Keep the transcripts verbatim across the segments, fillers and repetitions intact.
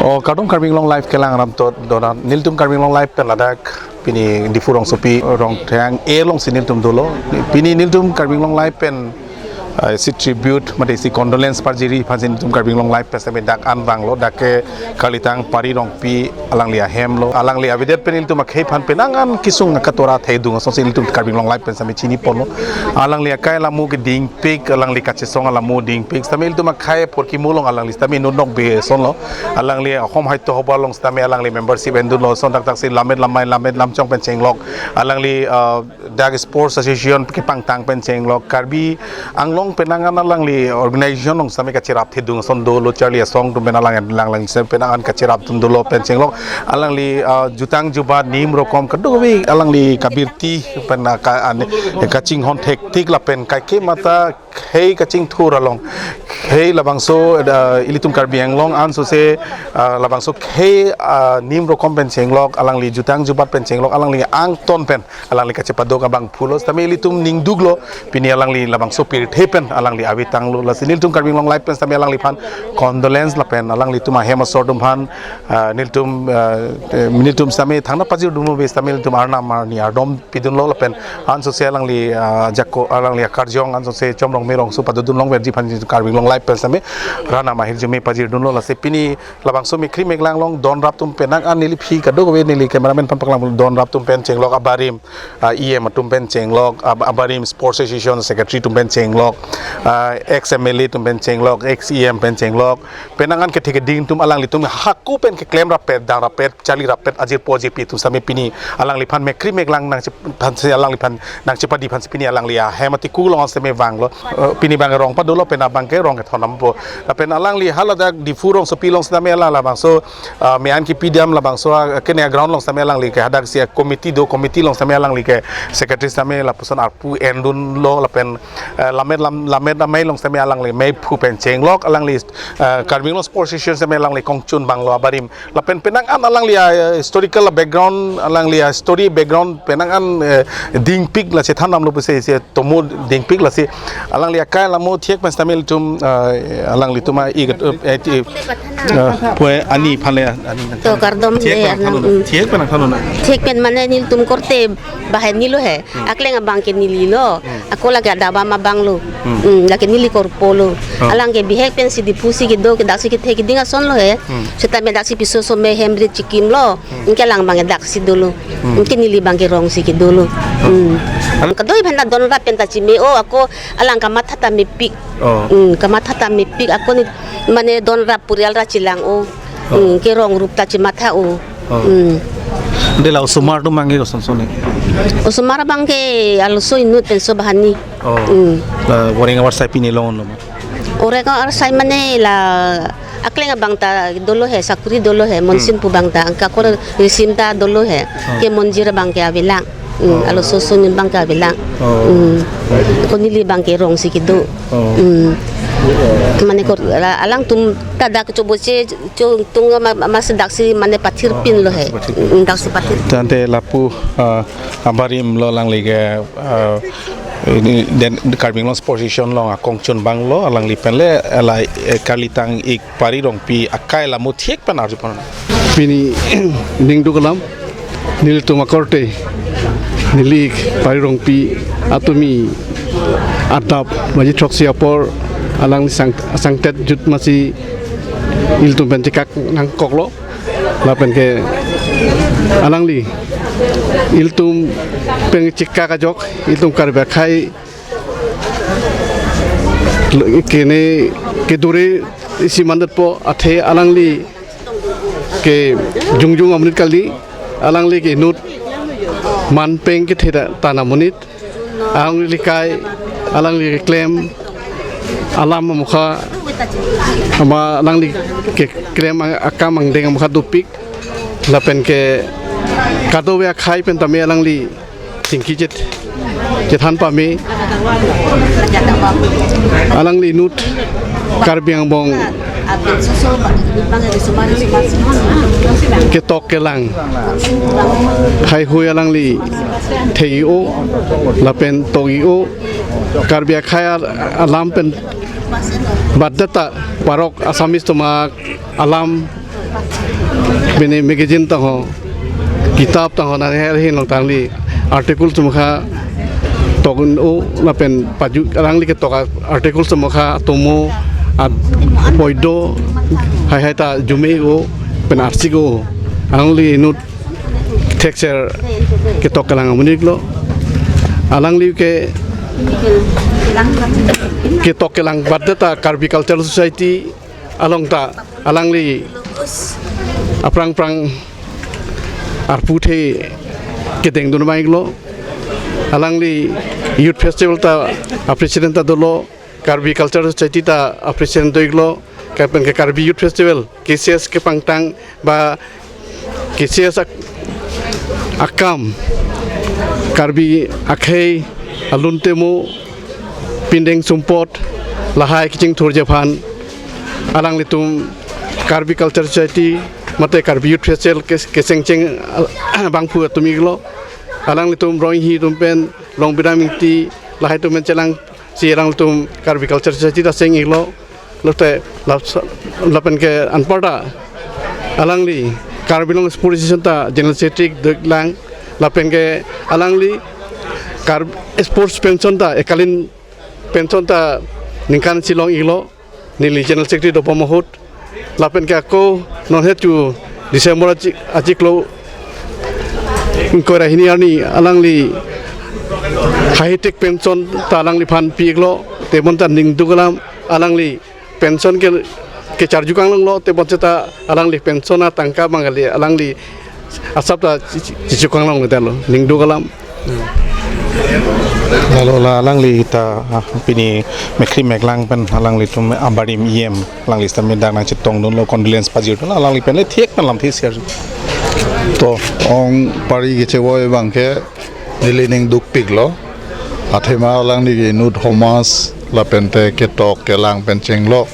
Oh, kardom Karbi Anglong Live kelang aram to dona, nelitum Karbi Anglong Live pen ladak pini Diphu rongsopi Rongthang alongsi nelitum dolo. Pini nelitum Karbi Anglong Live pen, eh, isi tribute mate isi condolence parjiri aphansi nelitum Karbi Anglong Live pen sitame dak an vanglo, dak ke kalitang Pari Rongpi alangli ahem lo. Alangli avedet pen nelitum akhei aphan penang an kesung akatora thedung asonsi nelitum Karbi Anglong Live pen sitame chini ponlo. Alangli akai alamo kedingpik, alangli kachesong alamo dingpik. Sitame nelitum akhei apor kimo along alangli sitame inut nokbe asonlo. Alangli ahom hai to hoba along sitame alangli membership endunlo ason dak dak si lammet lamai lammet lamchong pen chenglok. Alangli, ah, dak sports association kepangtang pen chenglok. Karbi Anglong penang an alangli organization along sitame kacherap thedung ason dolo, charli asong atum pen alang lang lang sitame penang an kacherap atum dolo pen chenglok. Alangli, ah, jutang jubat nim rokom kadokave alangli kabirti pen, ah, ka-, an, kachinghon thektik lapen kaike mata khei kachingthur along khei labangso, ah, ilitum Karbi Anglong ansose, ah, labangso khei, ah, nim rokom pen chenglok, alangli jutang jubat pen chenglok, alangli angton pen alangli kachepadok abangphu lo. Sitame ilitum ningduklo pini alangli labangso pirthe pen alangli avetanglo. Lasi nelitum Karbi Anglong Live pen sitame alangliphan condolence lapen alanglitum ahem asor atum aphan, ah, nelitum, ah, eh, nelitum sitame thangnat pajirdunlo, be sitame nelitum arnam arni ardom pidunlo lapen ansose alangli, ah, jako alangli akarjong ansose Chomrong Merong su padodun longverji aphan Karbi Anglong Live pen sitame arnam ahirjume pajirdunlo. Lasi pini labangso mekkri meklang along donrap atum penang an neli aphi kadokave neli cameraman aphan paklang, donrap atum pen chenglok abarim, ah, E M atum pen chenglok, ab-, abarim Sports Association Secretary atum pen chenglok, ah, ex M L A atum pen chenglok, ex E M pen chenglok, penang an kethe keding atum alanglitum hako pen keklem rappet, dang rappet, charli rappet, ajirpo ajirpi atum sitame pini alangliphan mekkri meklang nangchephansi alangliphan nangchepadi aphansi pini alangli ahem atiku along sitame vanglo. Eh, pini abang rong padolo pen abang ke rong kethon ampo. Lapen alangli haladak Diphu rongsopi along sitame ala labangso, ah, me-an kepidam labangso, ah, kene ground along sitame alangli ke hadak si committee do, committee along sitame alangli ke secretary sitame lapuson arpu endunlo lapen, eh, lammet lam-, lammet amei along sitame alangli meiphu pen chenglok, alangli, eh, Karbi Anglong Sports Association sitame alangli kongchun abanglo abarim. Lapen penang an alangli a, eh, historical background, alangli a story background penang an, eh, dingpik la chethan damlo pusi si tomo dingpik lasi alangli akai alamo thek pen sitame ilitum, eh, alanglitum a ik, eh, eh, eh, pue ani aphan le ani nang To kardom thek le pen anam, thanun, mm. Thek pen nang thanun. Thek pen mane nelitum korte bahai nilo he. Hmm. Akleng abang ke neli lo. Hmm. Ako lake adap abang lo. Hmm. Hmm, lake neli korpo lo. Oh. Alang ke bihek pensi Diphu si kedo ke daksi kethe keding ason lo he. Hmm. Seta me daksi piso so me hem rit chikim lo. Hmm. Anke alang abang ke daksi dolo. Hmm. Anke neli abang ke rongsi kedolo. Hmm. Alang kadoi penta donrap penta chime o ako alang kamatha ta mepik. Oh. Hmm, kamatha ta mepik ako ne mane donrap purial ra chelang o. Oh. Hmm, ke rong rup ta chematha o. Oh. Hmm. Ante la osomar atum abang ke koson son ne? Osomar abang ke arloso inut penso bahani. Oh. Hmm. La Wareng Avarsai pini long lo ma? Wareng Avarsai mane la akleng abang ta dolo he, sakuri dolo he, Monsin Hmm. pu abang ta, anke ako Risim ta dolo he, Oh. ke Monjir abang ke avelang. Hmm, Oh. arloso son abang ke avelang. Oh. Hmm. Ako neli abang ke rongsi kedo. Oh. Hmm. Mane kor-, la-, alangtum ta dak choboche cho tung ma, ma, mas daksi mane pathir Oh, pin lo he. Pathir pin. Hmm, daksi pathir. Tangte lapu, ah, abarim lo alangli ke, ah, ini den Karbi Anglong Sports Association along akongchun abang lo, alangli pen le, ala, eh, kalitang ik Pari Rongpi akai alamo thek pen arju pon. Pini ningduk alam nelitum akorte neli ik Pari Rongpi atumi adap baji throksi apor alang sang, sangtet jut masi ilitum pen chekak nangkoklo. Lapen ke alangli ilitum pen chekak ajok ilitum Karbi akhei kene kedure isi mandetpo athe alangli ke jongjong amonit kali, alangli ke inut manpeng kethe ta, tan amonit, alangli kai, alangli keklem alam amokha, ama alangli keklem ang-, akam angdeng amokha dopik, lapen ke kadokave akhei pen tame alangli chingki chet, chethan pame. Alangli inut Karbi angbong ketok kelang, haihui alangli thei-o lapen tok-o, Karbi akhei al-, alam pen baddeta parok Assamese atum a alam, pini magazine tangho, kitab tangho, nang her hin long tangli article sumkha tokun o lapen paju alangli ketok article sumkha tomo at poido hai hai ta jume o pen arsik o alangli inut thekser ketok kelang amonit lo. Alangli ke ketok kelang bat ta Karbi Cultural Society along ta alangli aphrang phrang arpu the kedeng dun mai lo. Alangli Youth Festival ta a president ta dolo, Karbi Cultural Society ta a president do-iklo, kapen ke Karbi Youth Festival K C S kepangtang ba K C S ak-, akam Karbi akhei alun temo pindeng sumpot lahai kachingthurji aphan alanglitum Karbi Culture Society mate Karbi Youth Festival kes-, kesengcheng al-, bangphu atum iklo. Alanglitum Ronghi atum pen, Longbira Mingti lahai atum pen chelangsi alanglitum Karbi Culture Society ta seng iklo. Lote laps-, lapen ke anparta alangli Karbi Anglong Sports Association ta General Secretary diklang, lapen ke alangli Kar-, sports pension ta ekalin pension ta ningkan isi long iklo, neli General Secretary dobom ahut. Lapen ke ako non het chu December achik-, achiklo ingkoi ra hini arni alangli haitik pension ta alangliphan pi iklo, tebon ta ningduk alam alangli pension ke, kecharju kanglonglo, tebon seta alangli pension atangka bang kali alangli asap ta chi-, chi-, chichu kanglong detlo, ningduk alam. Lalo la alangli ta, ah, pini mekhri meklang pen alanglitum abarim E M alangli sitame dak nangchetongdunlo, condolence pajirdunlo, alangli pen le thik pen lamthe share. To ong pari kechevoi abang ke neli ningdukpiklo. Athema alangli inut homas lapente ketok kelang pen chenglok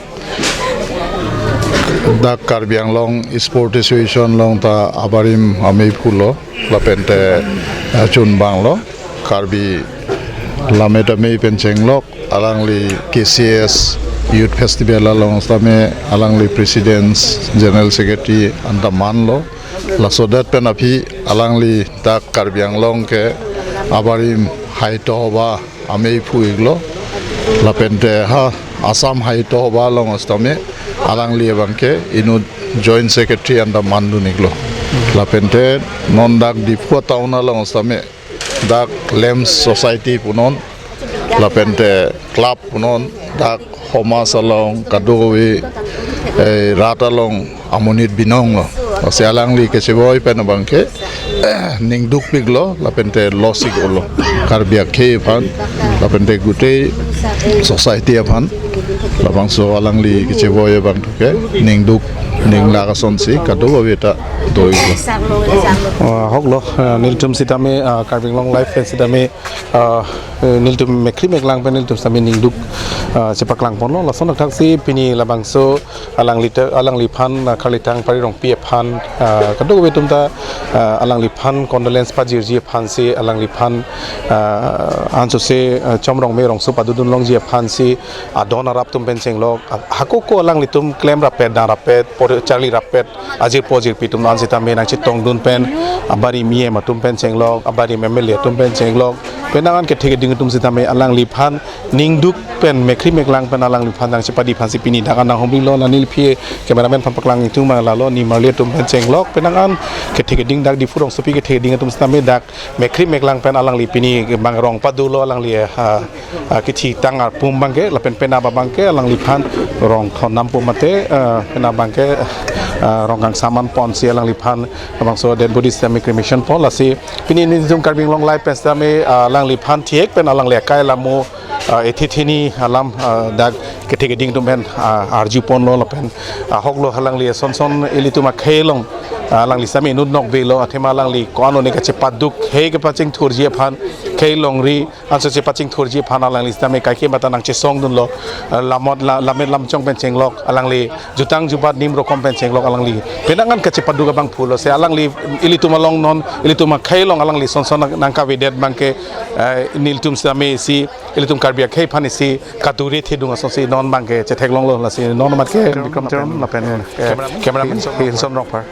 dak Karbi Anglong Sport Association along ta abarim amei phulo, lapente, eh, chunbanglo. Karbi lammet amei pen chenglok alangli K C S Youth Festival along sitame alangli President, General Secretary anta manlo. Laso det pen aphi alangli dak Karbi Anglong ke abarim haito ba amei phu iklo. Lapente ha Assam haito ba along sitame alangli abang ke inut Joint Secretary anta mandun iklo. Lapente non dak Diphu town along sitame dak Lamps Society punon, lapente club punon, dak homas along kadokave, eh, rat along amonit binonglo. Lasi alangli kechevoi pen abang ke, eh, ningdukpiklo, lapente losik olo. Karbi akhei aphan, lapente gutei society aphan, labangso alangli kechevoi abang ke ningduk, ninglak asonsi kadokave ta do-iklo. Ah, ahoklo, ah, nelitum sitame, ah, Karbi Anglong Live pen sitame, ah, eh, nelitum mekhri meklang pen nelitum sitame ningduk, ah, chepaklang ponlo. Lason athaksi pini labangso alangli te, alangliphan, ah, Karlitang Pari Rongpi aphan, ah, kadokave atum ta, ah, alangliphan condolence pajirji aphansi alangliphan, ah, ansose, ah, Chom Rongme Rongso padodun longji aphansi adon arap atum pen chenglok, ah, hako ko alanglitum klem rapet, dang rapet, por charli rapet, ajirpo jirpi atum an sitame nangchetongdun pen, abarim E M atum pen chenglok, abarim M L A atum pen chenglok, penang an kethe keding atum sitame alangliphan ningduk pen mekhri meklang pen alangliphan nangchepadi aphansi pini dak an nanghumrilo. Lasi neli aphi cameraman aphan paklang ingtung abang lalo, nimarli atum pen chenglok, penang an kethe keding dak Diphu rongsopi kethe keding atum sitame dak mekhri meklang pen alangli pini bang rong padulo alangli, ah, ah, kethitang arpum abang ke, lapen penap abang ke alangliphan rong thonnam pu mate, ah, penap abang ke, ah, rong kangsam an ponsi alangliphan labangso dead body sitame cremation pon. Lasi pini nelitum Karbi Anglong Live pen sitame, ah, alangliphan thik pen alangli akai alamo, ah, ethi thini alam, ah, dak kethe keding atum pen, ah, arju ponlo lapen, ah, ahoklo alangli ason son ilitum akhei along, ah, alangli sitame inut nokbe lo, athema alangli ko-an one kachepaduk hei kepachingthurji aphan khei longri anso chepachingthurji aphan alangli sitame kaikema ta nangchesongdunlo, eh, lamot la, lammet lamchong pen chenglok alangli, jutang jubat nim rokom pen chenglok alangli. Penang an kachepaduk abang pulo si alangli ilitum along non, ilitum akhei along alangli son son nang, nangkavedet abangke, eh, nelitum sitame si, ilitum Karbi akhei aphan isi katuri thedung asonsi non abangke chetheklonglo lasi non amat ke Bikram Teron lapen, eh, cameraman Hinson Rongphar.